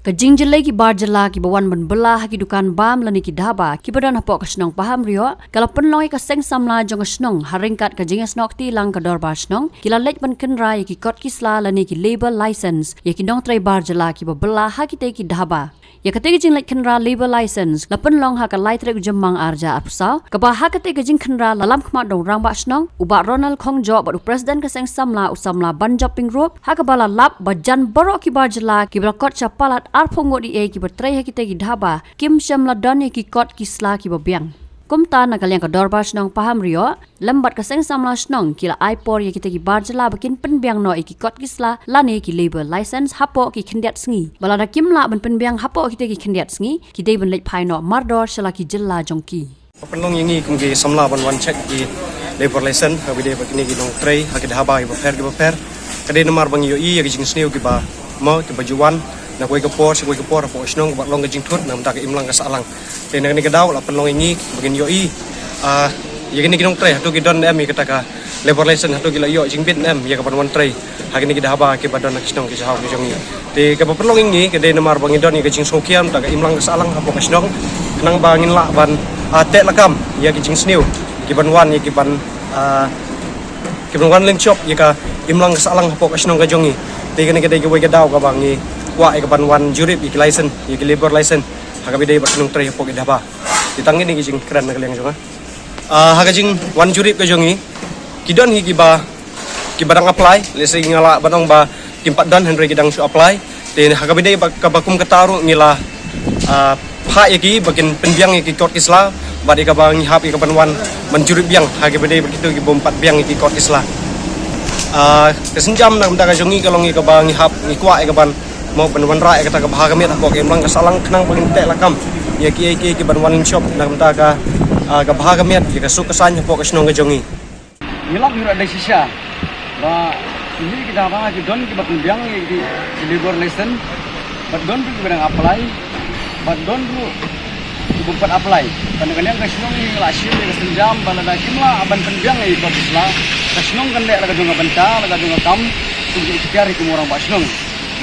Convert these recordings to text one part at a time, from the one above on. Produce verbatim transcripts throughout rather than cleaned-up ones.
Ka jingjyllei ki bar jylla kiba wan ban bylla ha ki dukan bam lane ki dhaba kiba don hapoh ka shnong Pahamrioh, ka la pynlong ïa ka seng samla jong ka shnong ha ryngkat ka jingïasnoh kti lang ka dorbar shnong, ki la leit ban kynra ïa ki kot ki sla lane ki labour license ïa ki nongtrei bar jylla kiba bylla ha kitei ki dhaba. Ïa katei ka jingleit kynra labour license la pynlong ha ka lai tarik u Jymmang ar hajar arphew saw, kaba ha katei ka jingkynra la lam khmat da u rangbah shnong u Bah Ronald Khongjoh bad u president ka seng samla u samla Banjop Pyngrope, ha kaba la lap ba jan baroh ki bar jylla kiba la kot sha palat arphew ngut ïa kiba trei ha kitei ki dhaba kim shym la don ïa ki kot ki sla kiba biang. Kumta na ka liang ka dorbar shnong Pahamrioh lem bad ka seng samla shnong ki la ai por ïa kitei ki bar jylla ba kin pynbiang noh ïa ki kot ki sla lane ki labour license hapoh ki khyndiat sngi. Ba lada kim lah ban pynbiang hapoh kitei ki khyndiat sngi, ki dei ban leit phai noh mardor sha la ki jylla jong ki. Pynlong ïa ngi kum ki samla ban wan check ki labour license ha kaba ïadei bad kine ki nongtrei ha ki dhaba kiba pher kiba pher. Ka dei namar ba ngi ïohi ïa ki jingsniew kiba mo kiba ju wan na kawei ka por sha kawei ka por hapoh ka shnong kaba long ka jingthut na ka bynta ka imlang ka sahlang. Te na kane ka daw la pynlong ïa ngi ba ngin ïohi, ah, ïa kine ki nongtrei hato ki don ne em ïa kata ka labour license, hato ki la ïoh jingbit ne em ïa kaban wan trei ha kine ki dhaba kiba don ha ki shnong ki jaka ki jong ngi. Te kaba pynlong ïa ngi ka dei namar ba ngi don ïa ka jingsngewkhia na ka bynta ka imlang ka sahlang hapoh ka shnong, khnang ba ngin lah ban, ah, teh lakam ïa ki jingsniew kiban wan ïa kiban, ah, kiban wan lynshop ïa ka imlang ka sahlang hapoh ka shnong ka jong ngi. Te kane ka dei kawei ka daw kaba ngi kwah ïa kaban wan jurip ïa ki license, ïa ki labour license ha kaba ïadei bad ki nongtrei hapoh ki dhaba. Te tang kine ki jingkren na ka liang jong nga. Ah, ha ka jingwan jurip ka jong ngi, ki don hi kiba, kiba dang apply, lehse nga lah ban ong ba kim pat don hynrei ki dang shu apply. Te ha kaba ïadei ba kaba kum kata ruh ngi la, ah, phah ïa ki ba kin pynbiang ïa ki kot ki sla bad ïa kaba ngi hap ïa kaban wan ban jurip biang ha kaba ïadei ba kito kibym pat biang ïa ki kot ki sla. Ah, ka sienjam na ka bynta ka jong ngi ka long ïa kaba ngi hap ngi kwah ïa kaban mo ban wanrah ïa kata ka bha ka miat hapoh ka imlang ka sahlang khnang ba ngin teh lakam ïa kiei kiei kiban wan lynshop na ka bynta ka, ah, ka bha ka miat ïa ka suk ka saiñ hapoh ka shnong ka jong ngi. Ngi lap ngi ruh dei shisha ba kine ki dhaba ki don kiba pynbiang ïa ki labour license bad don ruh kiba dang apply bad don ruh kibym pat apply. Bad na ka liang ka shnong ngi la shim ïa ka sienjam ba lada kim lah ban pynbiang ïa ki kot ki sla, ka shnong kan leh la ka jong ka bynta, la ka jong ka kam, kum ki ikhtiar ïa ki rangbah shnong.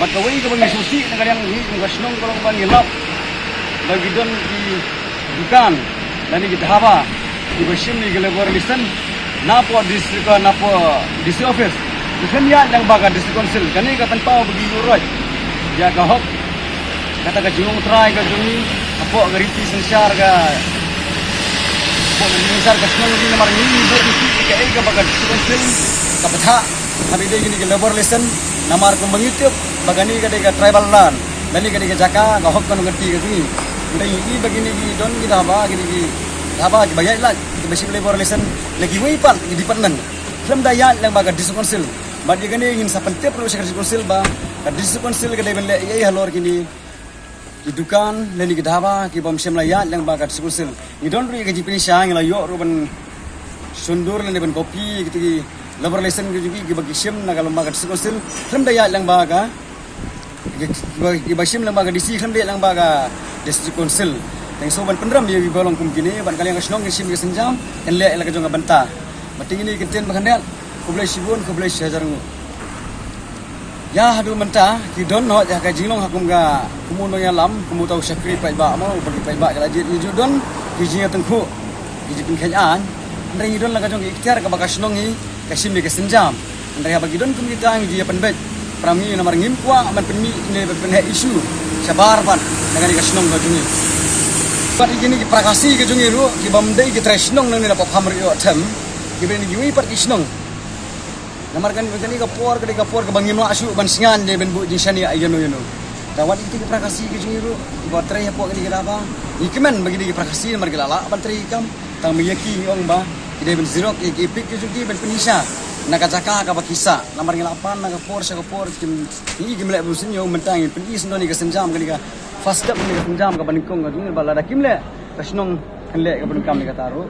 Bad kawei kaba ngi sngewsih na ka liang ngi kum ka shnong ka long ba ngi lap ba ki don ki dukan lane ki dhaba kiba shim ïa ki labour license napoh district, napoh D C office. Ki khlem ïaid lyngba ka district council, kane ka pynpaw ba ki ïuh roit ïa ka hok, kata ka jinglong trai ka jong ngi hapoh ka riti synshar ka, hapoh ka riti synshar ka shnong ngi, namar ngi ïuh roit ïa kaei kaba ka district council ka bthah ha kaba ïadei kine ki labour license, namar kumba ngi tip ba kane ka dei ka tribal land lane ka dei ka jaka ka hok ka nongkynti ka jong ngi. Hynrei ngi i ba kine ki don ki dhaba, kine ki dhaba kiba ïaid lait kiba shim labour license na kiwei pat ki department, khlem da ïaid lyngba ka district council. Bad ïa kane ngin sa pyntip ruh sha ka district council ba ka district council ka dei ban leh ei ei halor kine ki dukan lane ki dhaba kibym shym la ïaid lyngba ka district council. Ngi don ruh ïa ka jingpynshai, ngi la ïoh ruh ban shondur lane ban copy ïa kita ki labour license ki jong ki kiba ki shim na ka lyngba ka district council khlem da ïaid lyngba ka, kiba, kiba shim lyngba ka D C khlem da ïaid lyngba ka district council. Tang shu ban pynrem ïa kiba long kum kine, bad ka liang ka shnong ka shim ïa ka sienjam kan leh ïa la ka jong ka bynta. Bad te ïa kine ki kyntien ba khyndiat, khublei shibun, khublei shihajar nguh. Ïa haduh mynta ki don noh ïa ka jinglong ha kum ka, kum u nongïalam, kum uta u shakri paidbah mo, u paidbah ka la jied, ngi ju don ki jingïatyngkhuh, ki jingpynkheiñ aiñ. Hynrei ngi don la ka jong ka ikhtiar kaba ka shnong ngi ka shim ïa ka sienjam. Hynrei haba ki don kum kita ngi ju ïa pynbeit para ngi, namar ngim kwah ban pynmih ne ban pynheh issue shabar bad na kane ka shnong ka jong ngi. Bad ïa kine ki para Khasi ka jong ngi ruh kibym dei ki trai shnong nangne na Pahamrioh them, kiba dei na kiwei pat ki shnong. Namar kane, kane ka por, kane ka por kaba ngim lah shuh ban sngewthuh ne ban buh jingshaniah ïano ïano. Te wat ïa kita ki para Khasi ki jong ngi ruh kiba trei hapoh kane ka dhaba, ngi kmen ba ki dei ki para Khasi namar ki la lah ban trei kam. Tang ma ïa ki ngi ong ba ki dei ban xerox ïa ki EPIC ki jong ki ban pyni sha na ka jaka kaba ki sah. Namar ngi la pan na ka por sha ka por, kim, ngi kim leh ban sngewthuh, mynta ngin pyni sngewthuh ïa ka sienjam, kane ka first step ïa ka sienjam kaba nyngkong ka jong ngi, ba lada kim leh ka shnong kan leh kaba nyngkong ïa kata ruh.